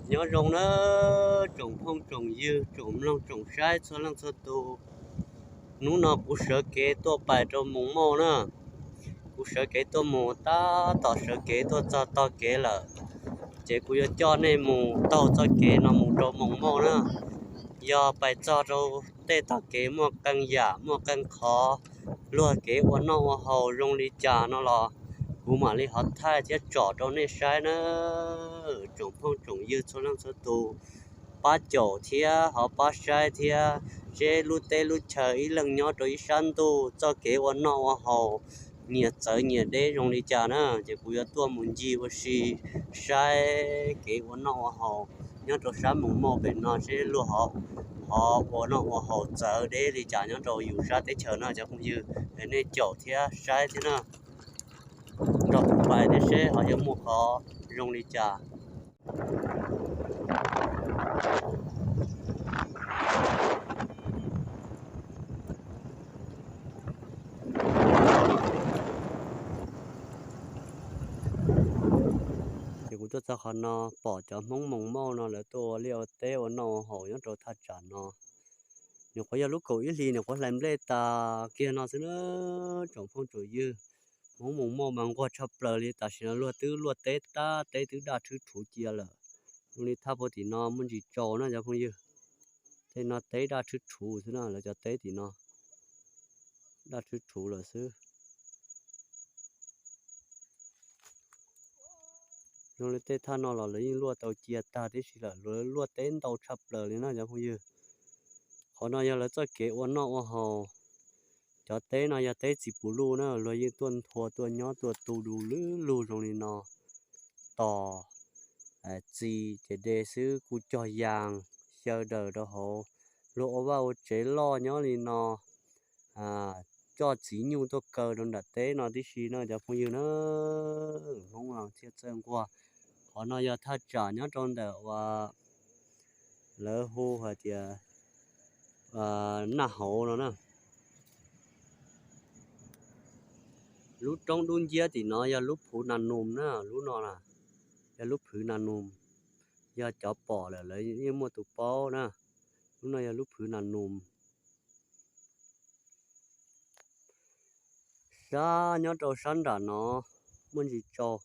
Nyob zoo na, tsoom phooj tsoom ywg, tsoom mloog tsoom saib txhua leej txhua tus. Hnub no kuv sawv kev tuaj pais rau Moos Mauj na. Kuv sawv kev tuaj mus tab tom sawv kev tuaj txog tog kev lawm, ces kuv yuav coj nej mus taug txoj kev no mus rau Moos Mauj na. Yog pais txog rau tej tog kev muaj qee yam muaj qee qhov, luag kev ua noj ua haus zoo li cas no los kuv mam li ho thaij thiab tsom rau nej saib na. Tsoom phooj tsoom ywg txhua leej txhua tus, pab caum thiab ho pab saib thiab, seb lub teb lub chaw ib leej nyob rau ib sab ntuj txoj kev ua noj ua haus nyias txawv nyias deb zoo li cas na. Ces kuv yuav tuaj mus ncig ua si saib kev ua noj ua haus nyob rau sab Moos Mauj pem no seb luag ho, ho ua noj ua haus txawv deb li cas nyob rau yus sab teb chaws no cov phooj ywg. Nej caum thiab saib thiab na, nrog kuv pais thiab seb ho yuav muaj qhov zoo li cas. Ces kuv tuaj txog qhov no, pom cov Hmoob Moos Mauj no lawv tuaj ua liaj ua teb ua noj ua haus nyob rau thaj tsam no. Nyuam qhuav yog lub kaum ib hlis nyuam qhuav hlais nplej tas kiag no xwb na, tsoom phooj tsoom ywg. Hmoob Moos Mauj mas nquag tshaj plaws li, tam sim no luag twb luaj teb tag, teb twb daj rhwb rhuv cia lawm. Zoo li thaj puag tim no muaj ntsis tsaus na cov phooj ywg. Tej no teb daj rhwb rhuv xwb na, lawv cov teb tim no daj rhwb rhuv lawm xwb. Zoo li tej thaj no los lawv yeej luaj tau cia tag tib si lawm, luag luaj teb ntau tshaj plaws li na cov phooj ywg. Qhov no yog lawv txoj kev ua noj ua haus. Cov teb no yog teb txiv puv luj na, luag yeej tuaj nthua tuaj nyob tuaj tu du lwb lug zoo li no. Tos txi ces de xwb, kuj cog yas xyaw daws rau hauv. Luag ua vaj ua tsev loj nyob li no, coj txiv nyuj tuaj kaw rau nram teb no tib si na cov phooj ywg na. Hmoob thiaj txawj nquag. Qhov no yog thaj tsam nyob rau ntawm uas lawv hu hais tias Naj Hauv no na. Lub roob dub nciab tim no yog lub Phwv Nas Nus na, lub no na yog lub Phwv Nas Nus, yog cov pom lawm lawv yeej muaj tus paub na. Lub no yog lub Phwv Nas Nus. Sab nyob rau sab nram no muaj ntsis tsaus,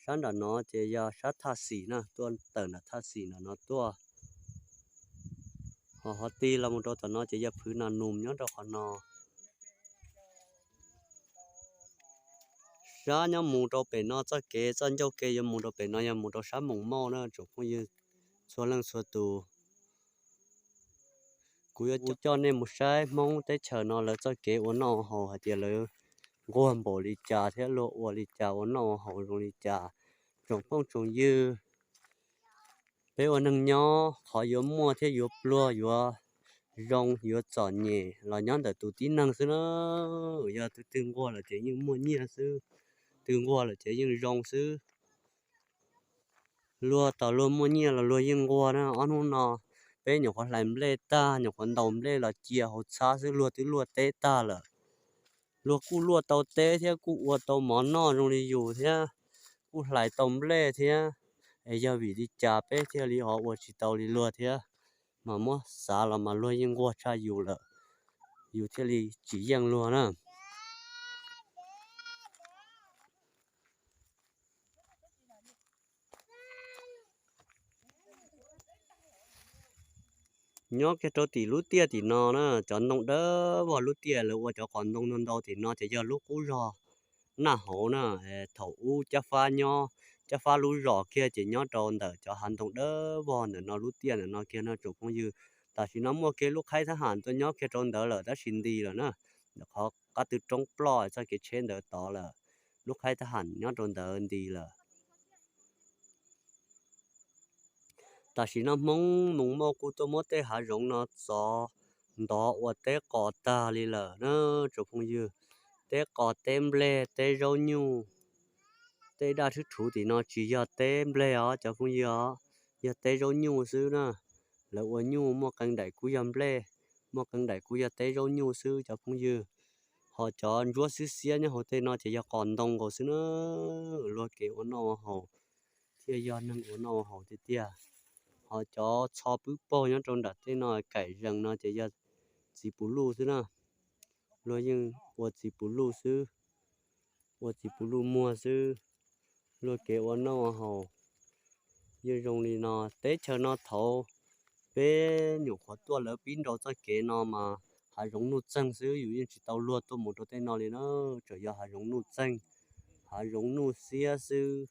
sab nram no ces yog sab thaj xim na, tuaj tawm nram thaj xim nram no tuaj. Ho qhov tig los mus rau tom no ces yog Phwv Nas Nus nyob rau qhov no. Sab nyob mus rau pem no txoj kev, txoj ncauj kev yuav mus rau pem no yog mus rau sab Moos Mauj na tsoom phooj ywg txhua leej txhua tus. Kuv yuav coj nej mus saib Hmoob teb chaws no lawv txoj kev ua noj ua haus hais tias lawv nquag npaum li cas thiab luag ua li cas ua noj ua haus zoo li cas. Tsoom phooj tsoom ywg, peb ua neeg nyob qhov yuav muaj thiab yuav pluag yuav zoo yuav txom nyem los nyob ntawm tus tib neeg xwb na. Yog tus twg nquag lawm ces yeej muaj nyiaj xwb, twg nquag lawm ces yeej zoo xwb. Luag tau luag muaj nyiaj los luag yeej nquag na. Ob hnub no peb nyuam qhuav hlais nplej tag, nyuam qhuav ntaus nplej los cia hauv txhab xwb, luag twb luaj teb tag lawm. Luag kuj luaj tau teb thiab kuj ua tau mov noj zoo li yus thiab, kuj hlais tau nplej thiab. Es yog vim li cas peb thiaj li ho ua tsis tau li luag thiab? Mas muab xav los mas luag yeej nquag tshaj yus lawm, yus thiaj li tsis yeej luag na. Nyob kiag rau tim lub tiaj tim no na, cov ntoo dawb vog lub tiaj lawv ua cov qos ntoo ntau ntau tim no ces yog lub qub zog Naj Hauv na. Thaum ub Cab Fab nyob, Cab Fab lub zos kiag ces nyob rau ntawm cov hav ntoo dawb vog ntawm no lub tiaj ntawm no kiag no tsoom phooj ywg. Tam sim no muaj kiag lub qhaib thab ham tuaj nyob kiag rau ntawd lawm tab sis nti lawm na. Ntawm qhov qab tw roob ploj txoj kev tsheb ntawd tod lawm, lub qhaib thab ham nyob rau ntawd nti lawm. Tam sim no Hmoob Moos Mauj kuj tuaj muab tej hav zoov no txov ntov ua teb qos tag li lawm na tsoom phooj ywg. Teb qos teb nplej teb zaub nyuj. Tej daj rhwb rhuv tim no tsis yog teb nplej os cov phooj ywg os, yog teb zaub nyuj xwb na. Lawv ua nyuj muaj qee daim kuj yog nplej, muaj qee daim kuj yog teb zaub nyuj xwb cov phooj ywg. Ho cov ntsuab xiab xiab nyob hauv tej no ces yog qos ntoo nkaus xwb na. Luag kev ua noj ua haus thiaj yog neeg ua noj ua haus tiag tiag. Ho cov txho pwb paug nyob rau nram tej no kaim zees no ces yog txiv puv luj xwb na. Luag yeej ua txiv puv luj xwb, ua txiv puv luj muag xwb. Luag kev ua noj ua haus yeej zoo li no. Teb chaws no thaum peb nyuam qhuav tuaj lawv pib nrau txoj kev no mas hav zoov nuj txeeg xwb, yus yeej tsis tau luag tuaj mus rau tej no li na. Tseem yog hav zoov nuj txeeg, hav zoov nuj xiab xwb.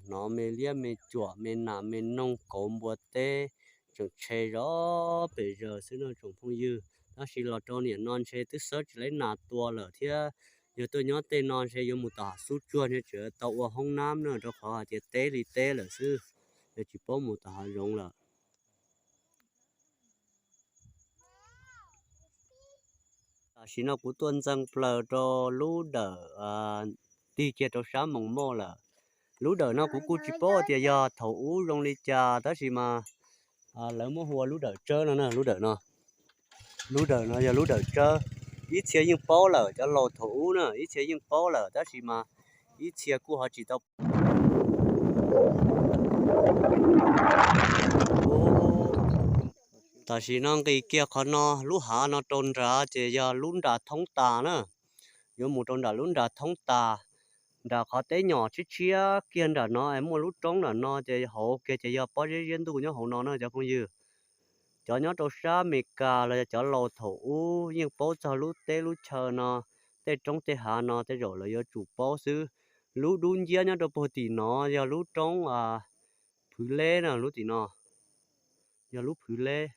Hnov me liab me cuam, me nas me noog, kauv npua teb tseem tshe zov pes zaws xwb no tsoom phooj ywg. Tab sis los rau niam no ntshe twb xawb tsis laib nas tua lawm thiab. Yog tuaj nyob tej no ntshe yuav mus tom hav xub tsuag ntshe tseem tau ua hoob nab na, rau qhov hais tias teb li teb lawm xwb, yuav tsis paub mus tom hav zoov lawm. Tam sim no kuv tuaj ntxeev plaws rau lub dawm tig kiag rau sab Moos Mauj lawm. Lub dawm no kuv kuj tsis paub tias yog thaum ub zoo li cas tab sis mas lawv muab hu ua lub dawm tsawb no na, lub dawm no. Lub dawm no yog lub dawm tsawb. Ib txhia yeej paub lawm, cov laus thaum ub na ib txhia yeej paub lawm tab sis mas ib txhia kuj ho tsis tau. Tam sim no nqis kiag qhov no lub hav no rau nrad ces yog lub nras thoob tas na. Yuav mus rau nram lub nras thoob tas, nram qhov teb nyom tshiab tshiab kiag nram no es muaj lub roob nram no ces hauv kiag ces yog pob zeb ziab ntuj nyob hauv no na cov phooj ywg. Cov nyob rau sab Amelikas los yog cov laus thaum ub yeej paub txog lub teb lub chaw no, tej roob tej hav no tej zaum lawv yuav tsum paub xwb. Lub dub nciab nyob rau puag tim no yog lub roob Phwv Leb na, lub tim no yog lub Phwv Leb.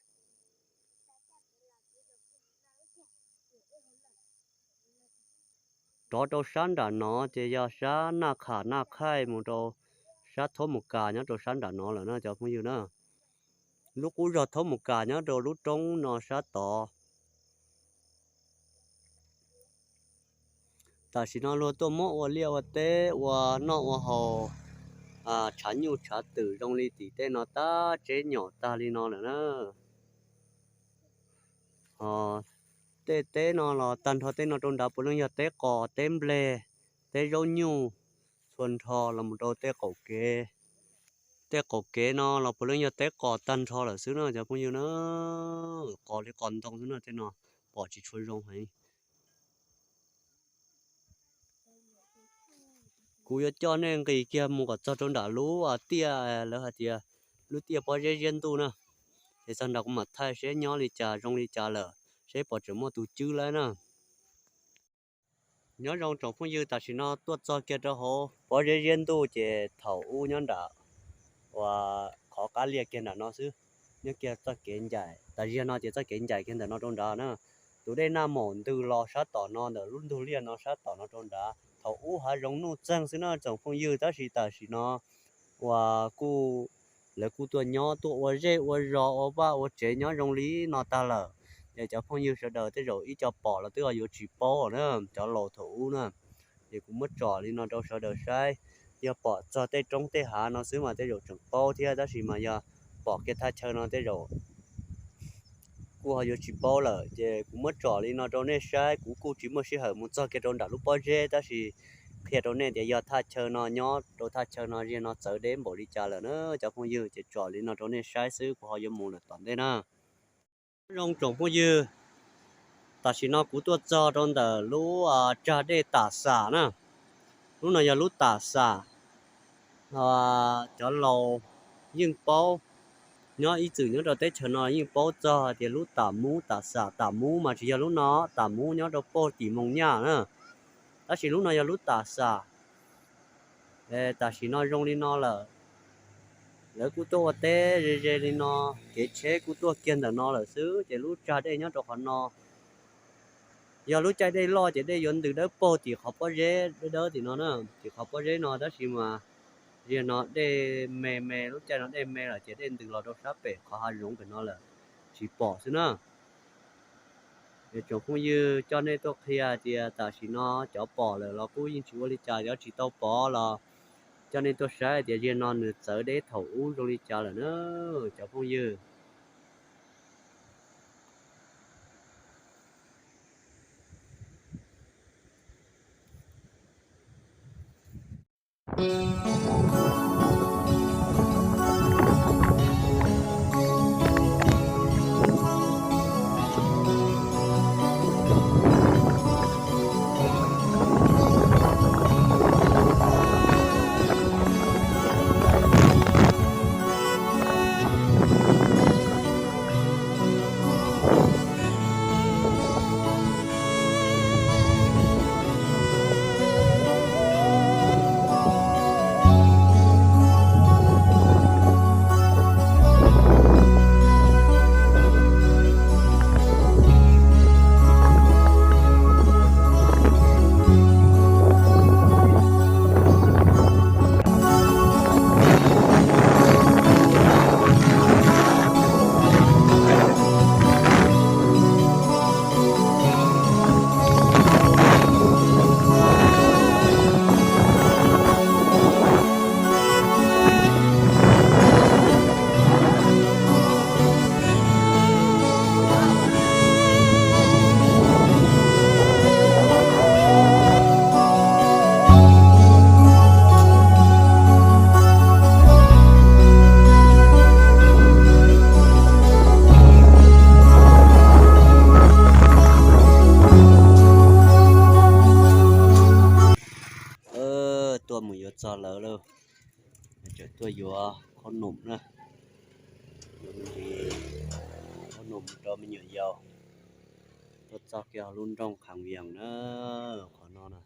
Rov rau sab nram no ces yog sab Naj Kham Naj Khaij mus rau sab Thaub Mus Kas nyob rau sab nram no lawm na cov phooj ywg na. Lub qub zog Thaub Mus Kas nyob rau lub roob no sab tod. Tam sim no luag tuaj muab ua liaj ua teb ua noj ua haus, tshav nyuj tshav twm zoo li tim tej no tag, tseb nyom tag li no lawm na. Tej teb no los tag nrho tej no rau nrad puav leej yog teb qos teb nplej, teb zaub nyuj, txhua nrho los mus rau tej qaum kev. Tej qaum kev no los puav leej yog teb qos tag nrho lawm xwb na cov phooj ywg na. Qos li qos ntoo xwb na, tej no pom tsis tshua zoo heev. Kuv yuav coj nej nqis kiag mus kom txog rau nram lub tiaj, lawv hais tias lub tiaj pob zeb ziab ntuj na. Es txog nrad kuv mam thaij seb nyob li cas zoo li cas lawm, seb pom tseem muaj tus cwb lawm na. Nyob zoo tsoom phooj ywg, tam sim no tuaj txog kiag rau hauv pob zeb ziab ntuj ces thaum ub nyob nram uas qhov qab liaj kiag nram no xwb, nyob kiag txoj kev ncaim tas ziag no ces txoj kev ncaim kiag ntawm no rau nrad na. Tus dej Naj Maum ntws los sab tom no ntawm lub ntug liaj no sab tom no rau nrad. Thaum ub hav zoov nuj txeeg xwb na tsoom phooj ywg, tab sis tam sim no uas kuj lawv kuj tuaj nyob tuaj ua zej ua zos ua vaj ua tsev nyob zoo li no tag lawm. Es cov phooj ywg sawv daws tej zaum ib co pom los twb yuav tsis paub na, cov laus thaum ub na. Es kuv muab tsom li no rau sawv daws saib, yog pom txog tej roob tej hav no xwb mas tej zaum tseem paub thiab, tab sis mas yog pom kiag thaj chaw no tej zaum kuj ho yuav tsis paub lawm. Ces kuv muab tsom li no rau nej saib, kuv kuj tsis muaj sij hawm mus txog kiag rau nram lub pob zeb, tab sis qhia rau nej tias yog thaj chaw no, nyob rau thaj chaw no ziag no txawv deb npaum li cas lawm na cov phooj ywg. Ces tsom li no rau nej saib xwb, kuv ho yuav mus lawm tom ntej na. Nyob zoo tsoom phooj ywg, tam sim no kuv tuaj txog rau ntawm lub tsag dej Tam Xam na. Lub no yog lub Tam Xam. Cov laus yeej paub, nyob ib txwm nyob rau teb chaws no yeej paub txog hais tias lub Tam Mub, Tam Xam, Tam Mub mas tsis yog lub no, Tam Mub nyob rau puag tim Moos Nyaj na. Tab sis lub no yog lub Tam Xam. Tam sim no zoo li no lawm, lawv kuj tuaj ua teb ze ze li no, kev tsheb kuj tuaj kiag ntawm no lawm xwb, ces lub tsag dej nyob rau qhov no. Yog lub caij dej loj ces dej yuav ntws dawb paug tim qhov pob zeb dawb dawb tim no na, tim qhov pob zeb no, tab sis mas ziag no dej me me, lub caij no dej me lawm ces dej ntws los rau sab pem qhov hav zoov pem no lawm, tsis pom xwb na. Es tsoom phooj ywg, coj nej tuaj qhia tias tam sim no cov pom lawm los kuj yeej tsis ua li cas, cov tsis tau pom los coj nej tuaj saib tias ziag no nws txawv deb thaum ub zoo li cas lawm na cov phooj ywg. Ob num na, ob num rau me nyuam yaus tuaj txog kiag lub nroog Kham Vias na, qhov no na.